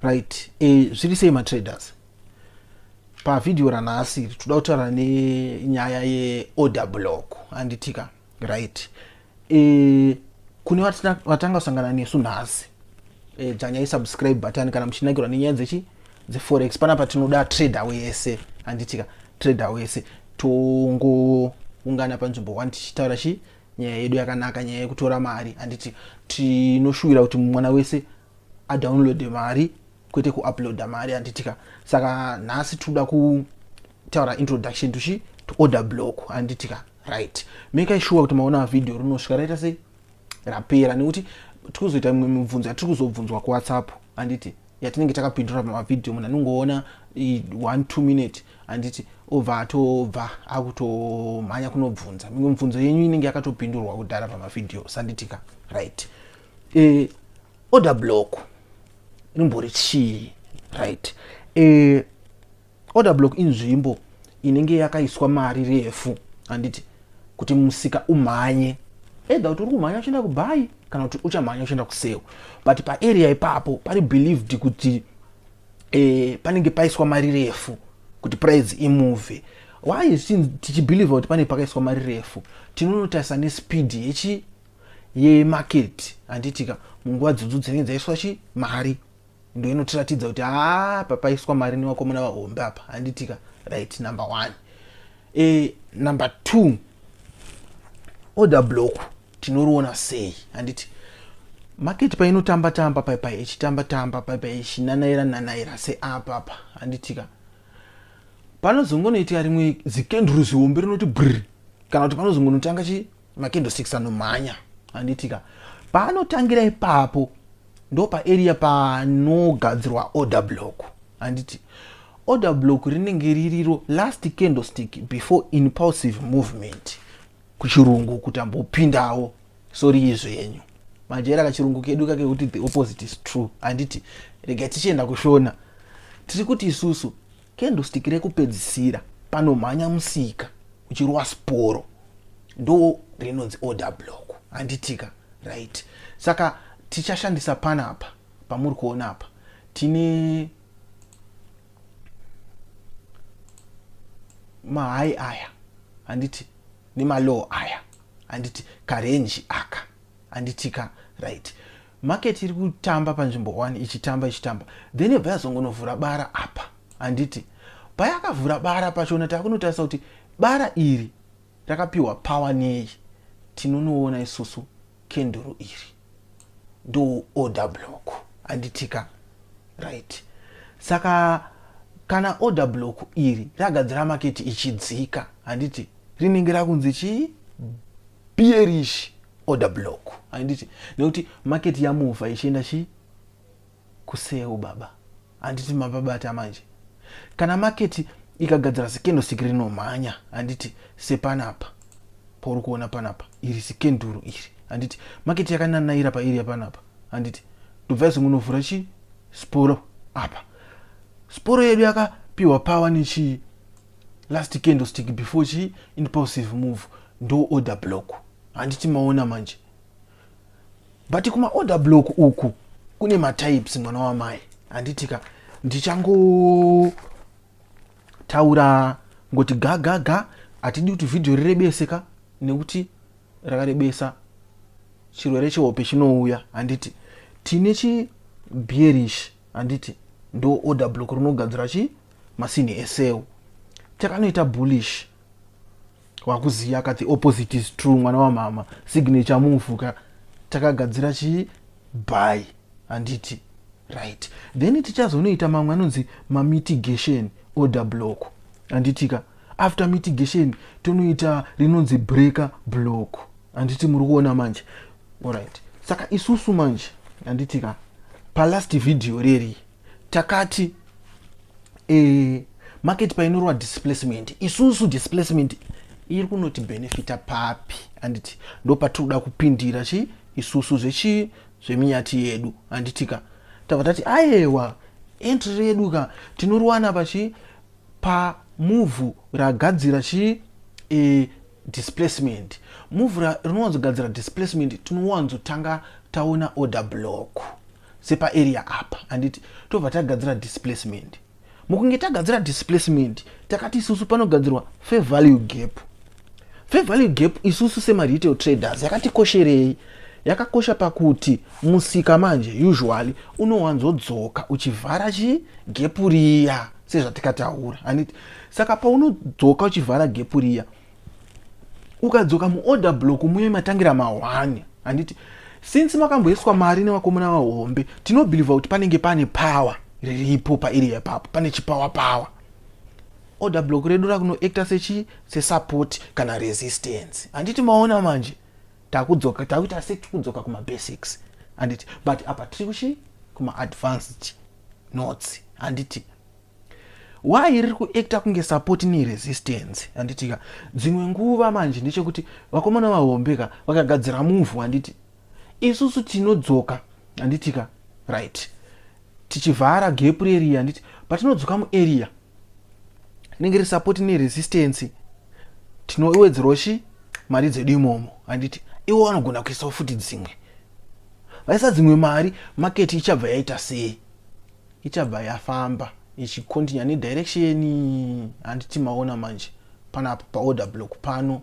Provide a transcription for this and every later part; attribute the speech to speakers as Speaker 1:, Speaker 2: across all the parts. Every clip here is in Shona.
Speaker 1: Right, zviri sei matraders? Pavhidhiyo ranhasi toda kutaura nenyaya yeorder block, handitika? Right, kune vatanga kusangana nesu nhasi, dzvanyai subscribe button kana muchinakirwa nenyaya dzechi dzeforex. Panapa tinoda trader wese, handitika? Trader wese tongoungana panzvimbo one tichitaura chi nyaya yedu yakanaka, nyaya yekutora mari, handiti? Tinoshuwira kuti mwana wese adownloade mari, kwete kuuploada mari, handitika? Saka nhasi tinoda kutaura introduction tuchi to order block, handitika? Right, make sure kuti maona vhidhiyo rinosvika raita sei rapera, nekuti tikuzoita imwe mibvunzo yatiri kuzobvunzwa kuWhatsApp, handiti, yatinenge takapindura pamavhidhiyo. Munhu anongoona 1 2 minute, handiti, obva atobva akutomhanya kunobvunza. Mimwe mibvunzo yenyu inenge yakatopindurwa kudhara pamavhidhiyo, sanditika? Right, order block inombori chii? Right, order block inzvimbo inenge yakaiswa mari refu, handiti, kuti musika umhanye, either kuti uri kumhanya uchienda kubuy kana kuti uchamhanya uchienda kusell. But paarea ipapo pari believed kuti panenge paiswa mari refu kuti price imove. Why tichibelieva kuti pane pakaiswa mari refu? Tinonotarisa nespeed yechi yemarket, handitika? Munguva dzodzo dzinenge dzaiswa chi mari, ndo inotiratidza kuti haa, papaiswa mari nevakomana vahombe apa, handitika? Right, number one. Number two, order block tinoriona sei? Handiti market painotamba tamba paipai, ichitamba tamba paipai, ichinanaira nanaira seapa apa, handitika? Panozongonoitika rimwe zikenduru zihombe rinoti br, kana kuti panozongonotanga chi macandlesticks anomhanya, handitika? Paanotangira ipapo ndo paarea panogadzirwa order block, handiti? Order block rinenge ririro last candlestick before impulsive movement, kuchirungu kuti ambopindawo. Sorry zvenyu, majera kachirungu kedu kakekuti the opposite is true, handiti? Rega tichienda kuShona. Tiri kuti isusu candlestick rekupedzisira panomhanya musika uchirwa sporo ndo rinonzi order block, handitika? Right, saka tichashandisa panapa pamuri kuona apa. Tine mahigh aya, handiti, nemalow aya, handiti, karange aka, handitika? Right, market iri kutamba panzvimbo 1, ichitamba, ichitamba, then yobva yazongonovhura bara apa, handiti? Payakavhura bara pachona, takunotarisa kuti bara iri rakapiwa power nei. Tinonoona isusu kenduru iri ndo order block, handitika? Right, saka kana order block iri ragadzira market ichidzika, handiti, rinenge rakunzi chii? Bearish order block, handiti? Nekuti market yamuvha ichienda chi kusell, baba, handiti? Mapabata manje. Kana market ikagadzira zicandlestick rinomhanya, handiti, sepanapa pauri kuona panapa, iri zikenduru iri, handiti, market yakananaira paarea panapa, handiti, ndobva yazongonovhura chi sporo apa. Sporo yedu yakapiwa power nechii? Last candlestick before chi impulsive move, ndo order block, handiti? Maona manje. But kuma order block uku kune matypes, mwana wamai, handitika? Ndichangotaura ngoti ga ga ga. Hatidi kuti vhidhiyo rirebese ka, nekuti rakarebesa chirwere chehope chinouya, handiti? Tine chi bearish, handiti, ndo order block rinogadzira chi masini esell. Takanoita bullish, wakuziya ka, the opposite is true, mwana wamama, signature move ka, takagadzira chi buy, handiti? Right, then tichazonoita mamwe anonzi mamitigation order block, handitika? After mitigation tonoita rinonzi breaker block, handiti? Muri kuona manje. Alright, saka isusu manje, handitika, palast video reri takati market painorwa displacement, isusu displacement iri kunoti benefita papi? Handiti ndo patiri kuda kupindira chi isusu zvechi zveminyati yedu, handitika? Tabva tati ayewa, entry redu ka tinoriwana pachi pamove ragadzira chi displacement. Move rinowanzogadzira displacement, tinowanzotanga taona order block. Sepaarea apa, handiti? Tobva tagadzira displacement. Mukunge tagadzira displacement, takati isusu panogadzirwa fair value gap. Fair value gap isusu semaretail traders yakatikosherei? Yakakosha pakuti musika manje usually unowanzodzoka uchivhara chi gap riya, sezvatikataura, handiti? Saka paunodzoka uchivhara gap riya, ukadzoka muorder block muye matangira ma1, handiti? Since makamboiswa mari nevakomana vahombe, tinobhilivha kuti panenge pane power riripo paarea ipapo, pane chipower power. Order block redu rakunoacta sechi sesupport kana resistance, handiti? Maona manje, takudzoka, takuita setikudzoka kumabasics, handiti? But apa tiri kuchi kumaadvanced notes, handiti? Why riri kuacta kunge support neresistance, handitika? Dzimwe nguva manje ndechekuti vakomana vahombe ka vakagadzira move, handiti? Isusu tinodzoka, handitika? Right, tichivhara gap rearea, handiti? Patinodzoka muarea rinenge riri support neresistance, tinowedzerawo chi mari dzedu imomo, handiti? Ivo vanogona kuisawo futi dzimwe, vaisa dzimwe mari, market ichabva yaita sei? Ichabva yafamba ichicontinue nedirection, handiti? Maona manje panapa paorder block pano,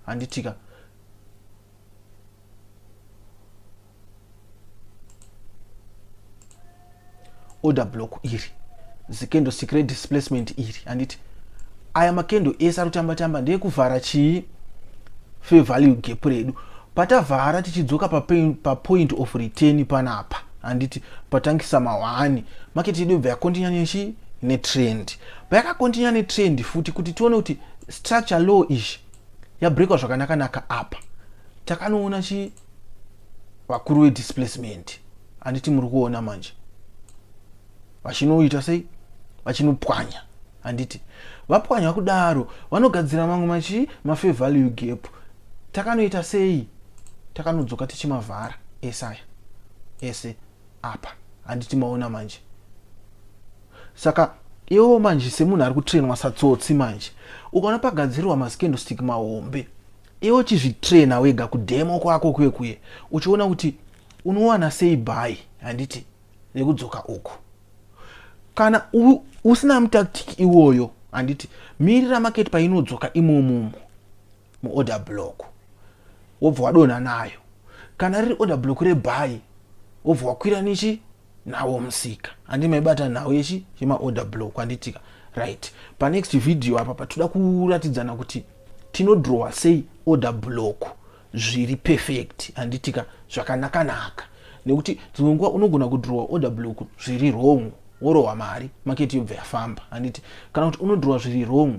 Speaker 1: handitika? Order block iri, zicandlestick redisplacement iri, handiti? Aya macandle ese ari kutamba tamba ndeyekuvhara chii? Fair value gap redu. Patavhara, tichidzoka papoint of return panapa, handiti? Patangisa ma1, market yedu yobva yacontinue nechi netrend. Payakacontinue netrend futi, kuti tione kuti structure low izhi yabreakwa zvakanaka-naka apa, takanoona chi vakuru vedisplacement, handiti? Muri kuona manje vachinoita sei? Vachinopwanya, handiti? Vapwanya kudaro, vanogadzira mamwe machi mafair value gap. Takanoita sei? Takanodzoka tichimavhara ese aya ese apa, handiti? Maona manje. Saka iwo manje, semunhu ari kutrainwa satsotsi manje, ukaona pagadzirirwa macandlestick mahombe, iwe uchizvitraina wega kudemo kwako kuye kuye, uchiona kuti unowana sei buy, handiti? Nekudzoka uku, kana usina mutactic iwoyo, handiti? Mirira market painodzoka imomomo muorder block, wobva wadonha nayo. Kana riri order block rebuy, wobva wakwira nechi nawo musika, handi? Maibata nhau yechi yemaorder block, handitika? Right, panext video apa patoda kuratidzana kuti tinodrowa sei order block zviri perfect, handitika? Zvakanaka-naka, nekuti dzimwe nguva unogona kudrowa order block zviri wrong, worohwa mari, market yobva yafamba, handiti? Kana kuti unodrowa zviri wrong,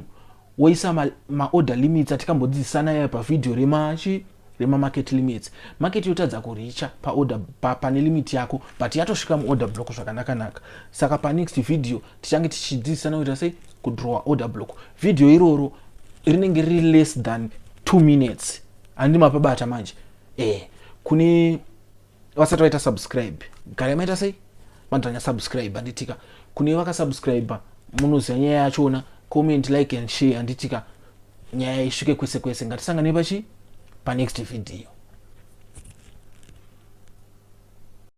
Speaker 1: woisa maorder ma limits atikambodzidzisana yaya pavhidhiyo remachi remamarket limits, market yotadza kuricha paorder pa, pane limit yako, but yatosvika muorder block zvakanaka-naka. Saka panext video tichange tichidzidzisana kuita sei kudrowa order block. Vhidhiyo iroro rinenge riri less than 2 minutes, handi? Mapabata manje. Kune vasati vaita subscribe, garai maita sei? Madzvanya subscribe, handitika? Kune vakasubscribe, munoziva nyaya yachona. Comment, like and share, handitika? Nyaya isvike kwese kwese. Ngatisangane pachi panext video.